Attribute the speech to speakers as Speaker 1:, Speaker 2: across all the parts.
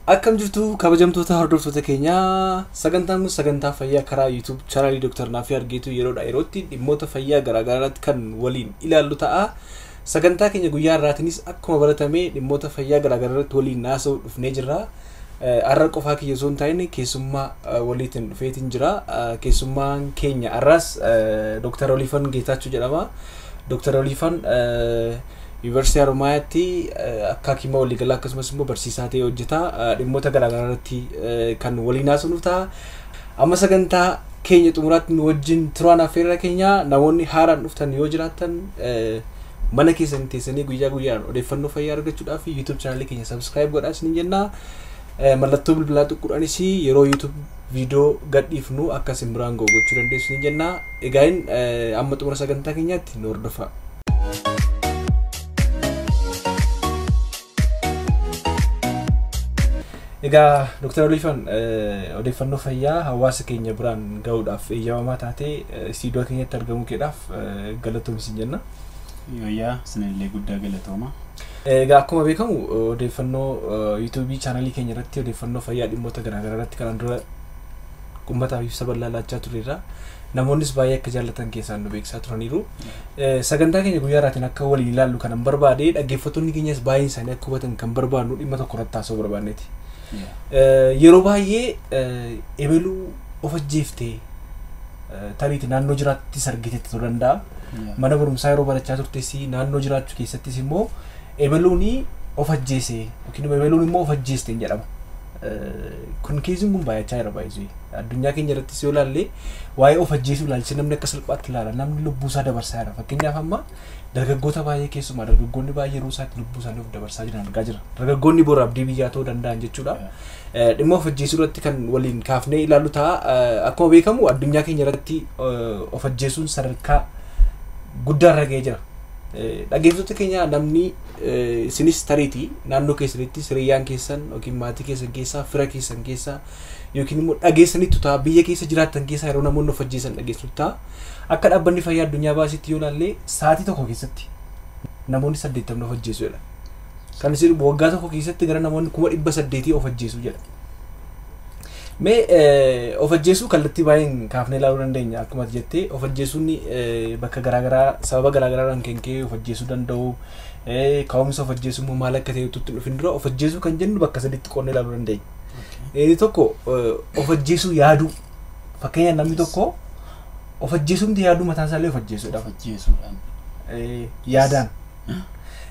Speaker 1: Akkam jirtu kabajamtoota hordoftoota keenyaa, sagantaan kun sagantaa fayyaa karaa YouTube chaanaalii Dr. Naafii Argeetu yeroodha yerootti dhimmoota fayyaa garaagaraa irratti kan waliin ilaallu ta'a. Sagantaa keenya guyyaa har'aatiinis akkuma baratame dhimmoota fayyaa garaagaraa irratti waliin haasa'uu dhufnee jirra. Har'a qofaa kiyya osoo hin taane keessummaa waliitiin dhufeetiin jira. Keessummaan keenya har'aas Dr. Oliifan Geetaachoo jedhama. Dr. Oliifan Yuunivarsiitii Haromaayaatti akka hakiima waliigalaa akkasumas immoo barsiisaa ta'ee hojjeta. Dhimmoota garaagaraa irratti kan waliin haasofnu ta'a. Amma sagantaa keenya xumuraatti nu wajjin turaan affeerra keenya. Namoonni haaraan dhuftan yoo jiraattan mana keessan teessanii guyyaa guyyaan odeeffannoo fayyaa argachuudhaaf YouTube chaanaalii keenya subscribe godhaa isiniin jenna. Mallattoo bilbilaa tuquudhaanis yeroo YouTube viidiyoo gadhiifnu akka isin biraan ga'u gochuu dandeessu isiniin jenna. Egaa amma xumura sagantaa keenyaatti nu hordofaa. Egaa Dr. Oliifan, odeeffannoo fayyaa hawaasa keenya biraan ga'uudhaaf eeyyamamaa taatee istiidiyoo keenyatti argamuu keedhaaf galatoomi isin jenna.
Speaker 2: Yooyyaa, isinillee guddaa galatooma.
Speaker 1: Egaa akkuma beekamu odeeffannoo YouTube chaanaalii keenya irratti odeeffannoo fayyaa dhimmoota garaagaraa irratti kanaan dura uummataaf ibsa bal'aa laachaa turreerra. Namoonnis baay'ee akka jaallatan keessaan nu beeksisaa turaniiru. Sagantaa keenya guyyaa har'aatiin akka waliin ilaallu kanan barbaade, dhaggeeffattoonni keenyas baay'een isaanii akka hubatan kan barbaadnu dhimma tokko irratti haasa'uu barbaanneeti. Yeroo baay'ee ebeluu of ajjeeftee tariiti naannoo jiraattis argitetti ta'uu danda'a. Mana barumsaa yeroo barachaa turtes naannoo jiraachuu keessattis immoo ebeluun of ajjeese yookiin immoo ebeluun immoo of ajjeeste jedhama. Kun keessiin kun baay'achaa jira baay'isee. Addunyaa keenya irrattis yoo ilaalle waa'ee of ajjeesuu ilaalchise namni akka salphaatti ilaala. Namni lubbuu isaa dabarsaa jira. Fakkeenyaaf amma dargaggoota baay'ee, keessumaa dargaggoonni baay'ee yeroo isaatti lubbuu isaanii of dabarsaa jiran argaa jira. Dargaggoonni bor abdii biyyaa ta'uu danda'an jechuudha. Dhimma of ajjeesuu irratti kan waliin kaafnee ilaallu ta'a. Akkuma beekamu addunyaa keenya irratti of ajjeesuun sadarkaa guddaa irra ga'ee jira. Dhaggeeffattoota keenya, namni isinis tariitii naannoo keessanitti hiriyyaan keessan yookiin maatii keessan keessaa, fira keessan keessaa yookiin immoo dhageessanitti ta'a, biyya keessa jiraattan keessaa yeroo namoonni of ajjeesan dhageessu ta'a. Akka dhaabbanni fayyaa addunyaa baasitti yoo ilaalle sa'aatii tokko keessatti namoonni 80 of ajjeesu jedha. Kan isin waggaa tokko keessatti gara namoonni 800,000 of ajjeesu jedha. Mee of ajjeesuu kallattii baay'een kaafnee ilaaluu dandeenya. Akkuma ati jettee of ajjeesuun bakka garaagaraa sababa garaagaraadhaan kan ka'e of ajjeesuu danda'u. Ka'umsa of ajjeesuu immoo maal akka ta'e utuu hin dhufin dura of ajjeesuu kan jennu bakka sadiitti qoodnee ilaaluu dandeenya. Inni tokko of ajjeesuu yaaduu. Fakkeenyaaf namni tokko of ajjeesumti yaaduu mataan isaallee of ajjeesuudha.
Speaker 2: Of ajjeesuudhaan.
Speaker 1: Yaadaan.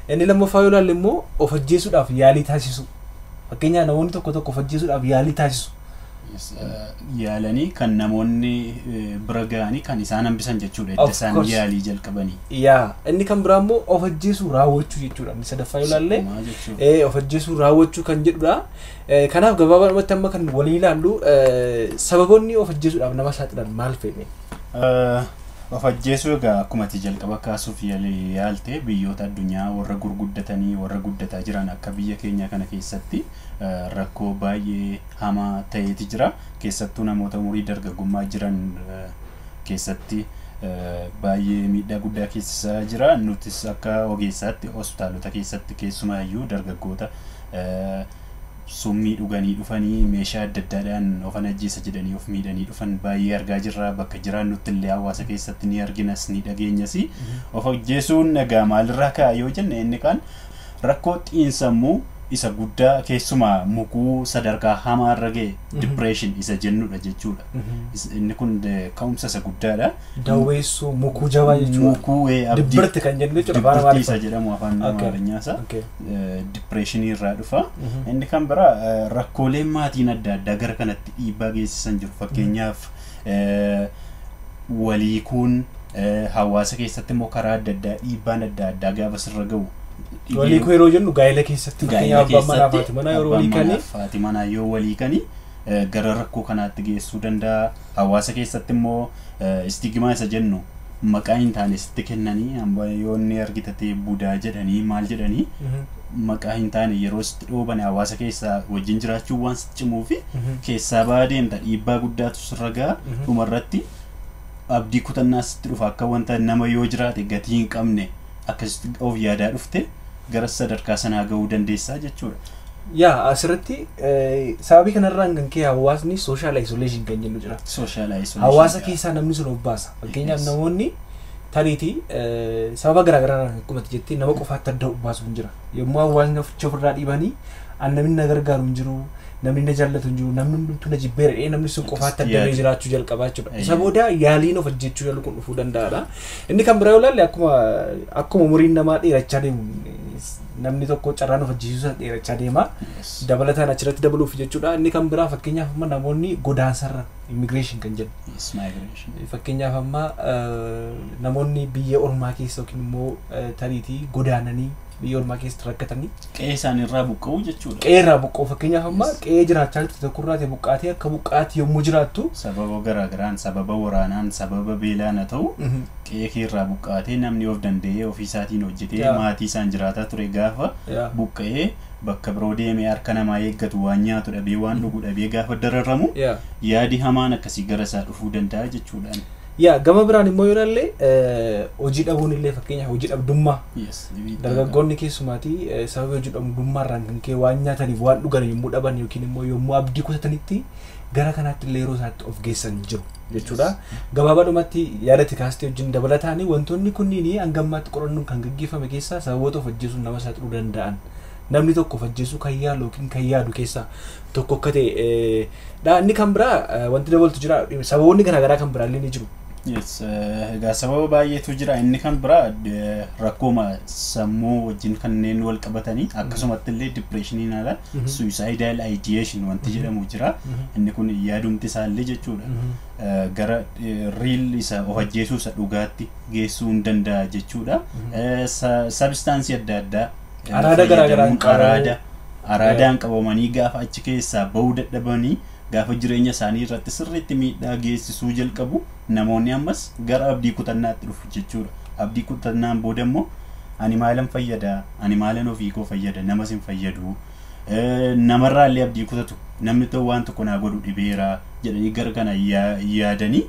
Speaker 1: Inni lammaffaa yoo ilaalle immoo of ajjeesuudhaaf yaalii taasisu. Fakkeenyaaf namoonni tokko tokko of ajjeesuudhaaf yaalii taasisu.
Speaker 2: Yaalanii kan namoonni bira ga'anii kan isaan hambisan jechuudha. Edda isaan yaalii jalqabanii.
Speaker 1: Yaa, inni kan biraa immoo of ajjeesuu raawwachuu jechuudha. Inni sadaffaa yoo ilaalle of ajjeesuu raawwachuu kan jedhudha. Kanaaf gabaabumatti amma kan waliin ilaallu sababoonni of ajjeesuudhaaf nama saaxilan maal fa'i?
Speaker 2: Of ajjeesuu egaa akkuma ati jalqaba kaasuuf yaalte biyyoota addunyaa warra gurguddatanii warra guddataa jiran akka biyya keenya kana keessatti rakkoo baay'ee hamaa ta'eeti jira. Keessattuu namoota umurii dargaggummaa jiran keessatti baay'ee miidhaa guddaa keessisaa jira. Nutis akka ogeessaatti hospitaalota keessatti keessumaayyuu dargaggoota summii dhuganii dhufanii meeshaa adda addaadhaan ofan ajjeesa jedhanii of miidhanii dhufan baay'ee argaa jirra. Bakka jiraannutti illee hawaasa keessatti ni arginas ni dhageenyas. Of ajjeesuun egaa maalirraa ka'a yoo jenne, inni kaan rakkoo xiinsammuu isa guddaa, keessumaa mukuu sadarkaa hamaa irra ga'e, depression isa jennudha jechuudha. Inni kun ka'umsa isa guddaadha.
Speaker 1: Dawweessuu mukuu jabaa jechuudha.
Speaker 2: Mukuu abdii.
Speaker 1: Dibbirti kan jennu jechuudha afaan
Speaker 2: Dibbirtii isa
Speaker 1: Amaariffaa.
Speaker 2: jedhamu afaan Amaariffaa isa. Depressionii irraa dhufa. Inni kan biraa rakkooleen maatiin adda addaa gara kanatti dhiibbaa geessisan jiru. Fakkeenyaaf waliikuun, hawaasa keessatti immoo karaa adda addaa dhiibbaan adda addaa gaafa sirra ga'u.
Speaker 1: Waliikuu yeroo jennu gaa'ela keessatti
Speaker 2: Gaa'ela
Speaker 1: fakkeenyaaf abbaan manaa fi
Speaker 2: keessatti
Speaker 1: haati manaa yeroo
Speaker 2: abbaan
Speaker 1: walii
Speaker 2: manaa
Speaker 1: kanii
Speaker 2: fi haati manaa yoo walii kanii gara rakkoo kanaatti geessuu danda'a. Hawaasa keessatti immoo stigma isa jennu maqaa hin taane sitti kennanii, amma yoo inni argite ta'e budaa jedhanii maal jedhanii maqaa hin taane yeroo sitti dhooban hawaasa keessaa wajjin jiraachuu waan sitti cimuu fi keessaa ba'aa deemta, dhiibbaa guddaatu sirra ga'a. Dhumarratti abdii kutannaa sitti dhufa, akka wanta nama yoo jiraate gatii hin qabne akkasitti of yaadaa dhufte gara sadarkaa sanaa gahuu dandeessaa jechuudha.
Speaker 1: Yaa, asirratti sababii kanarraan kan ka'e hawaasni social isolation kan jennu jira.
Speaker 2: Social isolation.
Speaker 1: Hawaasa keessaa namni sun of baasa. Fakkeenyaaf namoonni tariitii sababa garaagaraa akkuma jettee nama qofaatti adda of baasu hin jira. Yommuu hawaasni oficha ofirraa dhiibanii, an namni na gargaaru hin jiru, namni na jaallatu hin jiru, namni hundumtuu na jibbeera jedhee namni sun qofaatti adda bahee jiraachuu jalqabaa jechuudha. Isa booda yaaliin of ajjechuu yalu kun dhufuu danda'aadha. Inni kan biraa yoo ilaalle, akkuma umuriin namaa dheerachaa deemu namni tokko carraan of ajjeesuu isaa dheerachaa deema. Dabalataan achirratti dabaluuf jechuudha. Inni kan biraa fakkeenyaaf amma namoonni godaansarra, immigration kan jedhu. Fakkeenyaaf amma namoonni biyya ormaa keessa yookiin immoo tariitii godaananii biyya ormaa keessatti rakkatanii.
Speaker 2: Qe'ee isaaniirraa buqqa'uu jechuudha.
Speaker 1: Qe'ee irraa buqqa'u. Fakkeenyaaf amma qe'ee jiraachaa jirtu tokkorraa buqqaatee akka buqqaatti yommuu jiraattu.
Speaker 2: Sababa garaagaraan, sababa waraanaan, sababa beelaan haa ta'u, qe'ee keerraa buqqaatee namni of danda'ee ofii isaatiin hojjetee maatii isaan jiraataa ture gaafa buqqa'ee bakka biroo deemee harka namaa eeggatu, waan nyaatu dhabee, waan dhugu dhabee gaafa dararamu, yaadi hamaan akkasii gara isaa dhufuu danda'a jechuudhaan.
Speaker 1: Yaa, gama biraan immoo yoo ilaalle hojii dhabuun illee, fakkeenyaaf hojii dhabdummaa, dargaggoonni keessumaatii sababa hojii dhabdummaa irraan kan ka'e waan nyaataniif waan dhugan yommuu dhaban yookiin immoo yommuu abdii kutatanitti gara kanaatti illee yeroo isaatti of geessan jiru jechuudha. Gabaabaadhumatti yaadatti kaastee wajjin dabalataanii wantoonni kunniin hanga ammaatti qorannoon kan gaggeeffame keessaa sababoota of ajjeesuun nama saaxiluu danda'an, namni tokko of ajjeesuu kan yaalu yookiin kan yaadu keessaa tokko akka ta'e dha. Inni kan biraa wanti dabaltu jira, sababoonni garaagaraa kan biraallee ni jiru.
Speaker 2: Yes, egaa sababa baay'eetu jira. Inni kan biraa rakkooma sammuu wajjin kanneen wal qabatanii, akkasumatti illee depressioniin ala suicidal ideation wanti jedhamu jira. Inni kun yaadumti isaallee jechuudha. Gara real isa of ajjeesuu isa dhugaatti geessuu hin danda'a jechuudha. Substance adda addaa
Speaker 1: Araada garaagaraa.
Speaker 2: Araadaan qabamanii gaafa achi keessaa bahuu dadhabanii gaafa jireenya isaanii irratti sirriitti miidhaa geessisuu jalqabu, namoonni ammas gara abdii kutannaatti dhufu jechuudha. Abdii kutannaan booda immoo ani maalan fayyada, ani maalan ofii koo fayyada, namas hin fayyadu. Namarraa illee abdii kutatu, namni ta'u waan tokko naa godhu dhibeera jedhanii gara kana yaadanii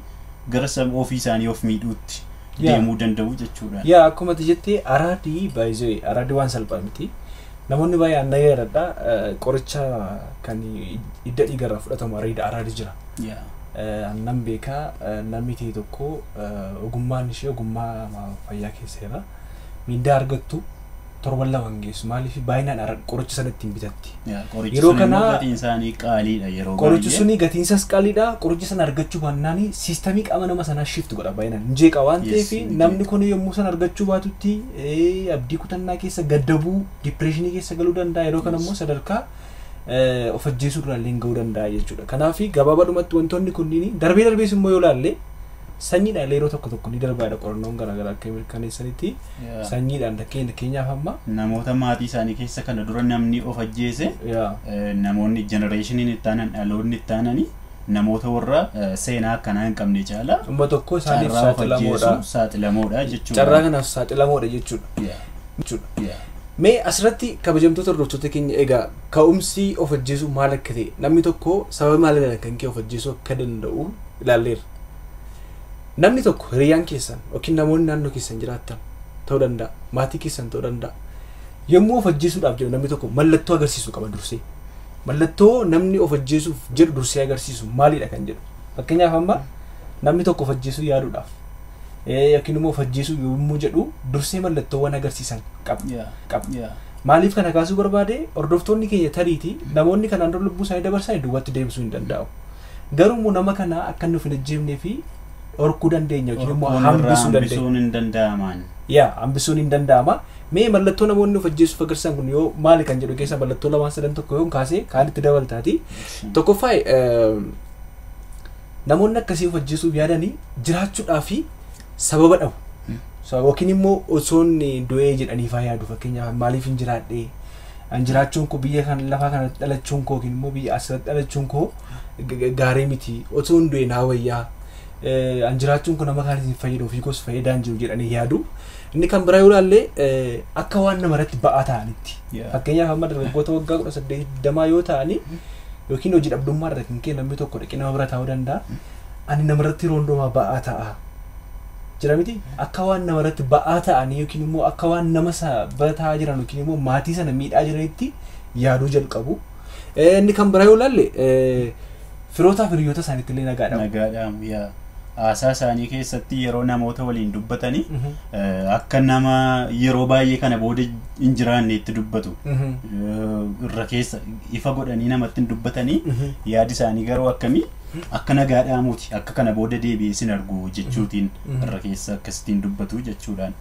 Speaker 2: gara ofii isaanii of miidhuutti deemuu danda'u jechuudha.
Speaker 1: Yaa, akkuma ati jettee araadii baay'ee, araadii waan salphaa miti. Namoonni baay'ee anna yaadadha, qoricha kan hidda dhiigarraa fudhatamu araadi jira. Annan beekaa, namni ta'e tokko ogummaan ishee ogummaa fayyaa keessa jira. Miindaa argattu torban 2 hin geessu, maaliif baay'inaan qoricha sana ittiin bitatti.
Speaker 2: Yeroo kana gatiin isaanii qaaliidha yeroo
Speaker 1: Qorichi suni gatiin isaas qaaliidha. Qoricha sana argachuu baannaan system qaama nama sanaa shift godha, baay'inaan hin jeeqa waan ta'eef namni kun yommuu sana argachuu baatutti abdii kutannaa keessa gaddabuu, depression keessa galuu danda'a. Yeroo kana immoo sadarkaa of ajjeesuu irraallee gahuu danda'a jechuudha. Kanaaf gabaabaadhumatti wantoonni kunniin darbee darbees immoo yoo ilaalle sanyiidhaan yeroo tokko tokko ni darbaadha, qorannoon garaagaraa akka mirkaneessanitti sanyiidhaan fakkeenyaaf amma.
Speaker 2: Namoota maatii isaanii keessa kana dura namni of ajjeese, namoonni generationiin itti aanan, dhaloonni itti aananii namoota warra seenaa akkanaa hin qabne caala
Speaker 1: Dhimma tokko isaaniif
Speaker 2: carraa of
Speaker 1: saaxilamoodha.
Speaker 2: ajjeesuu saaxilamoodha jechuudha.
Speaker 1: Carraa kanaaf saaxilamoodha jechuudha. Jechuudha. Mee asirratti kabajamtoota hordoftoota keenya, egaa ka'umsi of ajjeesuu maal akka ta'e, namni tokko sababa maaliidhaan kan ka'e of ajjeesuu akka danda'u ilaalleerra. Namni tokko hiriyyaan keessan yookiin namoonni naannoo keessan jiraatan ta'uu danda'a, maatii keessan ta'uu danda'a. Yommuu of ajjeesuudhaaf jedhu namni tokko mallattoo agarsiisuu qaba dursee. Mallattoo namni of ajjeesuuf jedhu dursee agarsiisu maalidha kan jedhu. Fakkeenyaaf amma namni tokko of ajjeesuu yaaduudhaaf yookiin immoo of ajjeesuu yommuu jedhu dursee mallattoowwan agarsiisan qaba. Qaba. Maaliif kana kaasuu barbaade? Hordoftoonni keenya tariitii namoonni kanaan dura lubbuu isaanii dabarsan duubatti deebisuu hin danda'u. Garuu immoo nama kana akka inni of hin ajjeefnee fi dhorkuu dandeenya yookiin immoo
Speaker 2: Dhorkuun irraa
Speaker 1: hambisuu dandeenya.
Speaker 2: Hambisuun hin danda'amaan.
Speaker 1: Yaa, hambisuun hin danda'ama. Mee mallattoo namoonni of ajjeesuuf agarsiisan kun yoo maali kan jedhu keessa mallattoo lamaan sadan tokko yoo kaasee kaan itti dabaltaati. Tokkoffaa, namoonni akkasii of ajjeesuuf yaadanii jiraachuudhaa fi sababa dhabu. Yookiin immoo osoo inni du'ee jedhanii faa yaadu. Fakkeenyaaf maaliif hin jiraadhee, an jiraachuun koo, biyya kan lafaa kanatti dhalachuun koo yookiin immoo biyya asirratti dhalachuun koo gaarii miti, osoo hin du'e naa wayyaa, an jiraachuun koo nama kaanis hin fayyadu, ofii koos fayyadaa hin jiru jedhanii yaadu. Inni kan biraa yoo ilaalle akka waan nama irratti ba'aa ta'anitti. Fakkeenyaaf amma dargaggoota waggaa 18 yoo ta'ani yookiin hojii dhabdummaa irra kan ka'e namni tokko dhaqee nama bira taa'uu danda'a. Ani namarratti yeroo hundumaa ba'aa ta'a. Jira miti, akka waan namarratti ba'aa ta'anii yookiin immoo akka waan nama bira taa'aa jiran yookiin immoo maatii sana miidhaa jiranitti yaaduu jalqabu. Inni kan biraa yoo ilaalle firootaa fi hiriyoota isaaniitti illee nagaadhamu.
Speaker 2: Nagaadhamu yaa. Haasaa isaanii keessatti yeroo namoota waliin dubbatanii akka nama yeroo baay'ee kana booda hin jiraanne itti dubbatu. Irra keessa ifa godhanii namatti hin dubbatanii yaadi isaanii garuu akkamii akka nagaadhaamuuti akka kana booda deebi'ee sin argu jechuutiin irra keessa akkasittiin dubbatu jechuudhaan.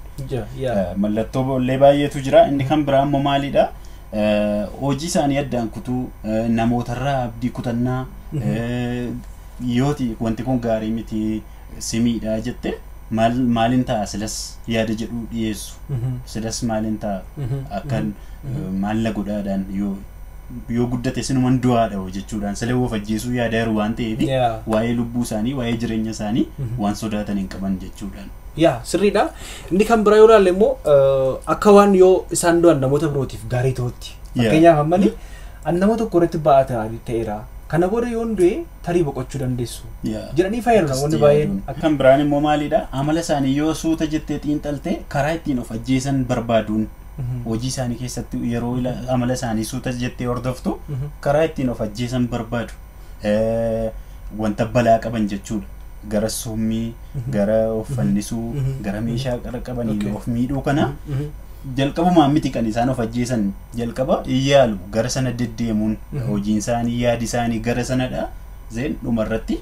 Speaker 2: Mallattoo illee baay'eetu jira. Inni kan biraa immoo maalidha? Hojii isaanii addaan kutuu, namootarraa abdii kutannaa, yooti wanti kun gaarii miti simiidha jette maaliin ta'a silas yaada jedhu dhiyeessu. Silas maaliin ta'a akkan maalla godhaadhaan yoo guddate sinuman du'aadha jechuudhaan sila of ajjeesuu yaada jiru waan ta'eef waa'ee lubbuu isaanii waa'ee jireenya isaanii waan sodaatan hin qaban jechuudhaan.
Speaker 1: Yaa sirriidha. Inni kan biraa yoo ilaalle immoo akka waan yoo isaan du'an namoota birootiif gaarii ta'utti. Fakkeenyaaf ammani an nama tokko irratti ba'aa ta'eera. Kana booda yoon du'e tarii boqochuu dandeessu jedhanii fayyadu namoonni baay'een.
Speaker 2: Kan biraan immoo maalidha? Amala isaanii yoo suuta jettee xiinxalte karaa ittiin of ajjeesan barbaaduun hojii isaanii keessatti yeroo amala isaanii suuta jettee hordoftu karaa ittiin of ajjeesan barbaadu. Wanta balaa qaban jechuudha. Gara summii, gara of fannisuu, gara meeshaa qara qabanii of miidhuu kana jalqabumaan miti kan isaan of ajjeesan jalqaba yaalu gara sana deddeemuun hojiin isaanii yaadi isaanii gara sanadha zeen dhumarratti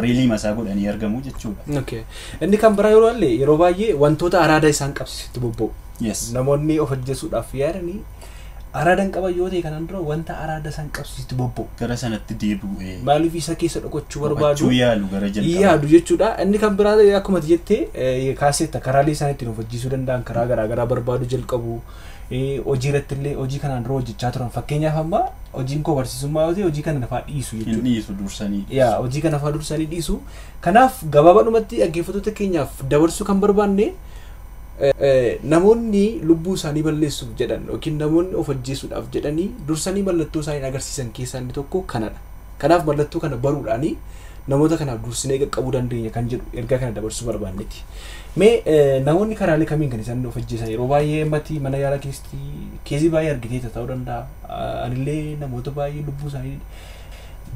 Speaker 2: riilii masaa godhanii argamu jechuudha.
Speaker 1: Inni kan biraa yeroo ilaalle yeroo baay'ee wantoota araada isaan qabsiisutti bobba'u. Namoonni of ajjeesuudhaaf yaadanii araada hin qaban yoo ta'e kanaan dura wanta araada isaan qabsiisutti bobba'u.
Speaker 2: Gara sanatti deebi'u.
Speaker 1: Maaliif isa keessa dhokachuu barbaadu?
Speaker 2: Yaalu gara jalqabaa.
Speaker 1: Yaadu jechuudha. Inni kan biraa akkuma jettee kaaseetta karaalee isaan ittiin of ajjeesuu danda'an karaa garaa garaa barbaadu jalqabu. Hojii irratti illee hojii kanaan dura hojjechaa turan. Fakkeenyaaf amma hojiin koo barsiisummaa yoo ta'e hojii kana nafaa dhiisu jechuudha.
Speaker 2: Dhiisu dursanii.
Speaker 1: Yaa hojii kana nafaa dursanii dhiisu. Kanaaf gabaabadhumatti dhaggeeffattoota keenyaaf dabarsuu kan barbaanne namoonni lubbuu isaanii balleessuuf jedhan yookiin namoonni of ajjeesuudhaaf jedhanii dursanii mallattoo isaanii agarsiisan keessaa inni tokko kanadha. Kanaaf mallattoo kana baruudhaanii namoota kanaaf dursinee qaqqabuu dandeenya kan jedhu ergaa kana dabarsuu barbaannetti. Mee namoonni karaalee kamiin kan isaan of ajjeesan yeroo baay'ee ammatti mana yaalaa keessatti keezii baay'ee argiteeta ta'uu danda'a. Anillee namoota baay'ee lubbuu isaanii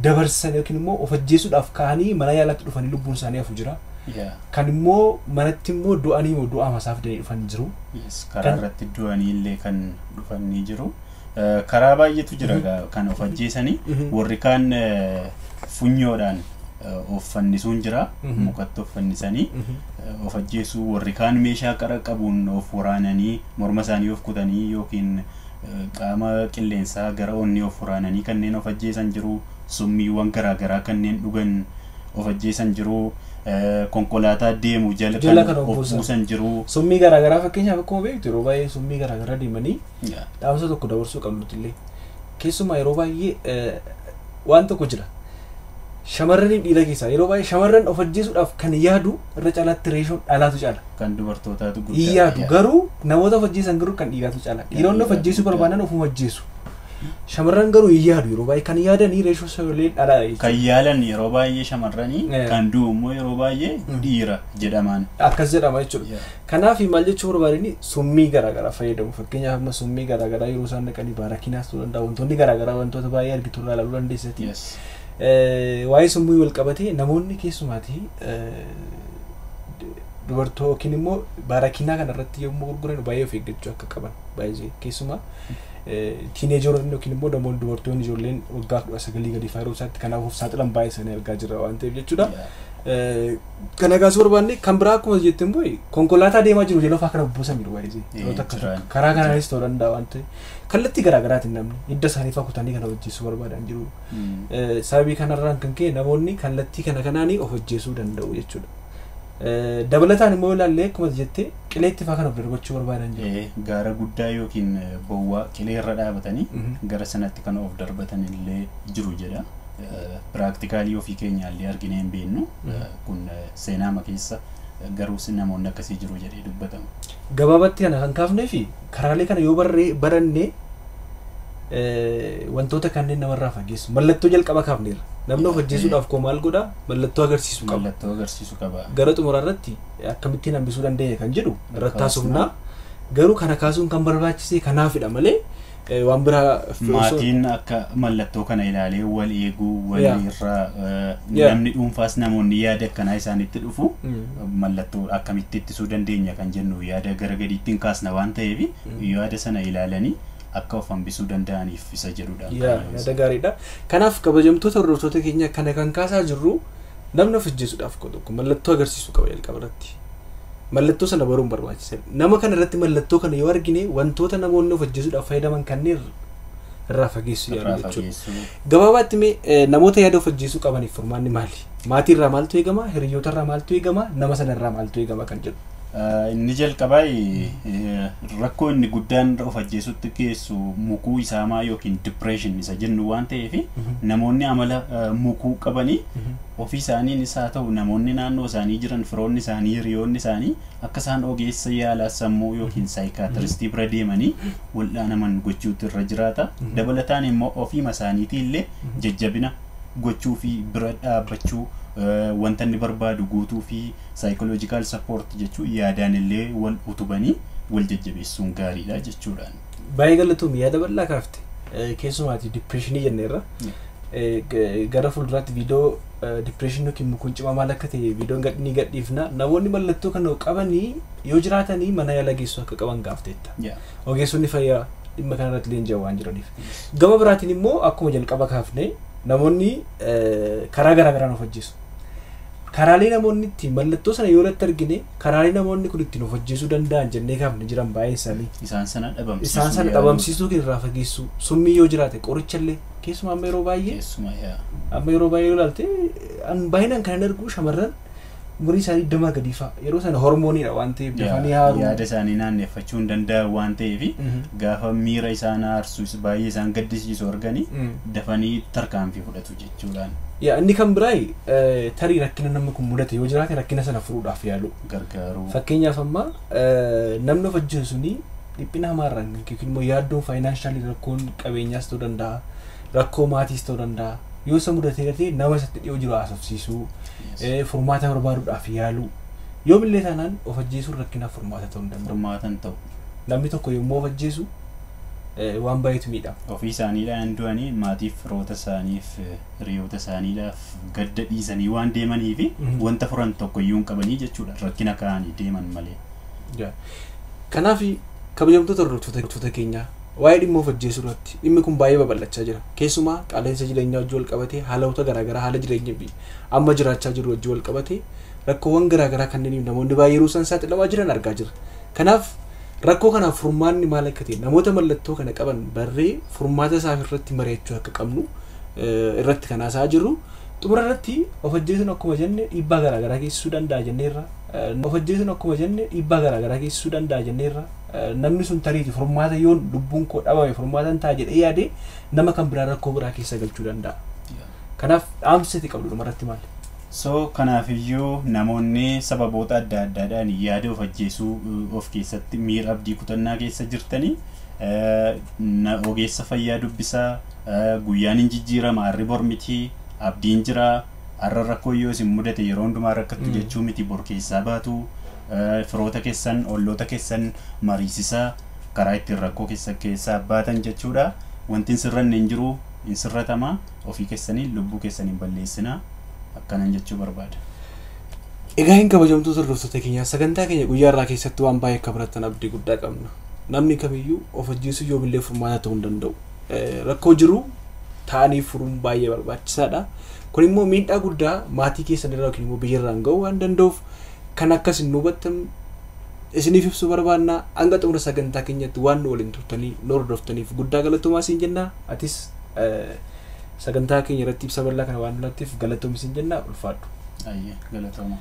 Speaker 1: dabarsan yookiin immoo of ajjeesuudhaaf ka'anii mana yaalaatti dhufanii lubbuun isaanii hafu jira. Kan immoo manatti immoo du'anii immoo du'a masaa fidanii dhufan jiru.
Speaker 2: Karaa irratti du'anii illee kan dhufan ni jiru. Karaa baay'eetu jira kan of ajjeesanii warri kaan funyoodhaan of fannisuun jira. Mukatti of fannisanii of ajjeesuu warri kaan meeshaa qara qabuun of waraananii morma isaanii of kutanii yookiin qaama qilleensaa gara onnee of waraananii kanneen of ajjeesan jiru. Summiiwwan garaagaraa kanneen dhugan of ajjeesan jiru. Konkolaataa deemu jala kan of buusan jiru.
Speaker 1: Summii garaagaraa fakkeenyaaf akkuma beektu yeroo baay'ee summii garaagaraa deemanii dhaamsa tokko dabarsuu qabnuti illee. Keessumaa yeroo baay'ee waan tokko jira. Shamarraniif dhiira keessaa yeroo baay'ee shamarran of ajjeesuudhaaf kan yaadu irra caalaatti reeshoon dhalaatu caala.
Speaker 2: Kan dubartootaatu guddaa.
Speaker 1: Yaadu garuu namoota of ajjeesan garuu kan dhiiraatu caala. Dhiironni of ajjeesuu barbaadan ofuma ajjeesu. Shamarran garuu hin yaadu yeroo baay'ee kan yaadanii reeshoo sagalee dhalaa jechuudha.
Speaker 2: Kan yaalan yeroo baay'ee shamarranii kan du'u immoo yeroo baay'ee dhiira jedhamaan.
Speaker 1: Akkas jedhama jechuudha. Kanaaf maal jechuu barbaadani summii garaagaraa fayyadamu. Fakkeenyaaf amma summii garaagaraa yeroo isaan dhaqanii baarakiinaas ta'uu danda'a wantoonni garaagaraa wantoota baay'ee argitu irraa ilaaluu dandeessati. Waa'ee summii wal qabatee namoonni keessumaatii dubartoo yookiin immoo baarakiinaa kanarratti yommuu gurguran baay'ee of eeggachuu akka qaban baay'ee keessumaa tiineejeroonni yookiin immoo namoonni dubartoonni ijoolleen waggaa 19 gadi fa'aa yeroo isaatti kanaaf of saaxilan baay'ee isaanii argaa jirra waan ta'eef jechuudha. Kana kaasuu barbaanne kan biraa akkuma jette immoo konkolaataa deemaa jiru jala fa'aa kana bubbuusan jiru baay'ee yeroo takka karaa kanaanis ta'uu danda'a waan ta'eef kallattii garaagaraatiin namni hidda isaanii fa'aa kutanii kana hojjeessuu barbaadan jiru. Sababii kanarraan kan ka'e namoonni kallattii kana kanaanii of hojjeessuu danda'u jechuudha. Dabalataan immoo ilaallee akkuma jette qileetti fa'aa kan of darbachuu barbaadan jiru.
Speaker 2: Gaara guddaa yookiin bowwaa qilee irra dhaabatanii gara sanatti kan of darbatan illee jiru jedha. Piraaktikaalii ofii keenya illee arginee hin beeknu. Kun seenaama keessa garuu namoonni akkasii jiru jedhee dubbatama.
Speaker 1: Gabaabatti kana kan kaafnee fi karaalee kana yoo barannee wantoota kanneen namarraa fageessu mallattoo jalqaba kaafneerra. Namni of ajjeesuudhaaf koo maal godhaa? Mallattoo agarsiisuu qaba.
Speaker 2: Mallattoo agarsiisuu qaba.
Speaker 1: Gara xumuraa irratti akkamittiin hambisuu dandeenya kan jedhu irratti haasofnaa. Garuu kana kaasuun kan barbaachise kanaafidha malee Waan biraa
Speaker 2: Maatiin akka mallattoo kana ilaalee wal eeguu wal irraa namni dhuunfaas namoonni yaada akkanaa isaanitti dhufu mallattoo akkamitti ittisuu dandeenya kan jennu yaada gara gadiitti hin kaasna waan ta'eef yaada sana ilaalanii akka of hambisuu danda'aniif isa jedhudha.
Speaker 1: Yaada gaariidha. Kanaaf kabajamtoota hordoftoota keenya kana kan kaasaa jirru namni of ajjeesuudhaaf tokko mallattoo agarsiisuu qaba jalqaba irratti. Mallattoo sana baruun barbaachisaadha. Nama kana irratti mallattoo kana yoo argine wantoota namoonni of ajjeesuudhaaf fayyadaman kanneen irraa fageessuu yaalu jechuudha. Gabaabaatti mee namoota yaada of ajjeesuu qabaniif furmaanni maali? Maatii irraa maaltu eegama? Hiriyoota irraa maaltu eegama? Nama sana irraa maaltu eegama kan jedhu?
Speaker 2: Inni jalqabaa rakkoo inni guddaan of ajjeesutti geessu mukuu isaamaa yookiin depression isa jennu waan ta'eef namoonni amala mukuu qabanii ofii isaaniinis haa ta'u namoonni naannoo isaanii jiran firoonni isaanii hiriyoonni isaanii akka isaan ogeessa yaalaa sammuu yookiin saayikaatiristii bira deemanii wal'aanaman gochuutu irra jiraata. Dabalataan immoo ofiima isaaniitii illee jajjabina gochuu fi bira dhaabbachuu wanta inni barbaadu guutuu fi saayikoloojikaal sappoort jechuun yaadaan illee wal utubanii wal jajjabeessuun gaariidha jechuudhaan.
Speaker 1: Baay'ee galatoomii yaada bal'aa kaafte keessumaati dipireeshinii jenneerra. Gara fuulduraatti viidiyoo dipireeshinii yookiin mukuun cimaa maal akka ta'e viidiyoon ni gadhiifna. Namoonni mallattoo kana qabanii yoo jiraatanii mana yaalaa geessuu akka qaban gaafteetta. Ogeessonni fayyaa dhimma kanarratti leenji'an waan jiraniif. Gama biraatiin immoo akkuma jalqaba kaafne namoonni karaa garaa garaan of ajjeesu. Karaalee namoonni ittiin mallattoo sana yoo irratti argine karaalee namoonni kun ittiin of ajjeesuu danda'an jennee kaafne jiran baay'een isaanii.
Speaker 2: Isaan sana dhabamsiisuu.
Speaker 1: Isaan sana dhabamsiisuu irraa fageessuu summii yoo jiraate qoricha illee keessumaa amma yeroo baay'ee. Amma yeroo baay'ee yoo ilaalte baay'inaan kan hin argu shamarran umurii isaanii 20 gadii fa'a yeroo sana hormooniidha waan ta'eef dafanii haaruu.
Speaker 2: Yaada isaanii naanneffachuu hin danda'an waan ta'eef gaafa miira isaan aarsu baay'ee isaan gaddisiisu arganii dafanii tarkaanfii fudhatu jechuudhaan.
Speaker 1: Inni kan biraa tarii rakkina namni kun mudate yoo jiraate rakkina sana furuudhaaf yaalu.
Speaker 2: Gargaaruu.
Speaker 1: Fakkeenyaaf amma namni of ajjeesu suni dhiphina hamaarraan yookiin immoo yaaddoon faayinaanshaali rakkoon qabeenyaas ta'uu danda'a rakkoo maatiis ta'uu danda'a yoo isa mudatee gatee nama isatti dhiyoo jiru haasofsiisuu furmaata barbaaduudhaaf yaalu yoomillee taanaan of ajjeesuun rakkinaaf furmaata ta'uu hin danda'u.
Speaker 2: Furmaata hin ta'u.
Speaker 1: Namni tokko yommuu of ajjeesu waan baay'eetu miidhama.
Speaker 2: Ofii isaaniidhaan du'anii maatiif firoota isaaniif hiriyoota isaaniidhaaf gadda dhiisanii waan deemanii fi wanta furan tokko iyyuu hin qabanii jechuudha rakkina ka'anii deeman malee.
Speaker 1: Kanaaf kabajamtoota hordoftoota keenyaa waa'ee dhimma of ajjeesuu irratti dhimmi kun baay'ee babal'achaa jira. Keessumaa qaala'insa jireenyaa wajjin wal qabatee haalota garaagaraa haala jireenya amma jiraachaa jiru wajjin wal qabatee rakkoowwan garaagaraa kanneen namoonni baay'ee yeroo isaan saaxilamaa jiran argaa jira. Kanaaf rakkoo kanaaf furmaanni maal akka ta'e namoota mallattoo kana qaban barree furmaata isaaf irratti mari'achuu akka qabnu irratti kan haasa'aa jirru. Xumura irratti of ajjeesuun akkuma jenne dhiibbaa garaagaraa geessisuu danda'a jenneerra. Of ajjeesuun akkuma jenne dhiibbaa garaagaraa geessisuu danda'a jenneerra. Namni sun tariiti furmaata yoon lubbuun koo dhabame furmaata hin ta'a jedhee yaade nama kan biraa rakkoo biraa keessa galchuu danda'a. Kanaaf dhaamsa itti qabdu dhumarratti maali?
Speaker 2: So kanaafiyyuu namoonni sababoota adda addaadhaan yaada of ajjeesuu of keessatti miira abdii kutannaa keessa jirtanii ogeessa fayyaa dubbisaa guyyaan hin jijjiirama harri bor miti abdiin jira har'a rakkoo yoo isin mudate yeroo hundumaa rakkattu jechuu miti bor keessaa baatu firoota keessan olloota keessan mariisisaa karaa ittiin rakkoo keessaa baatan jechuudha. Wanti hin sirranne hin jiru hin sirratama ofii keessanii lubbuu keessanii hin balleessinaa. Akkanan jechuu barbaada.
Speaker 1: Egaa hin kabajamtoota hordoftoota keenyaa sagantaa keenya guyyaa irraa keessatti waan baay'ee akka barattan abdii guddaa qabna. Namni kamiyyuu of ajjeesuu yoomillee furmaata ta'uu hin danda'u. Rakkoo jiru ta'anii furuun baay'ee barbaachisaadha. Kun immoo miidhaa guddaa maatii keessan irraa yookiin immoo biyya irraan ga'uu waan danda'uuf kan akkas hin hubattan isiniif ibsuu barbaanna. Hanga xumura sagantaa keenyatti waan nu waliin turtanii nu hordoftaniif guddaa galatoomaa isin jenna. Atis sagantaa keenya irratti ibsa bal'aa kana waan nulatteef galatoomi isin jenna ulfaadhu.
Speaker 2: Galatooma.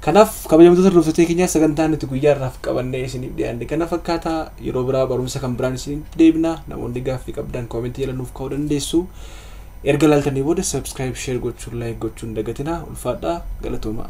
Speaker 1: Kanaaf kabajamtoota hordoftoota keenyaa sagantaa nuti guyyaa irraaf qabannee isiniif dhiyaanne kana fakkaataa yeroo biraa barumsa kan biraan isiniif deebina. Namoonni gaaffii qabdan koomentii jala nuuf kaa'uu dandeessu. Erga ilaaltanii booda subscribe, share gochuun, like gochuun dagatinaa. Ulfaadhaa, galatooma.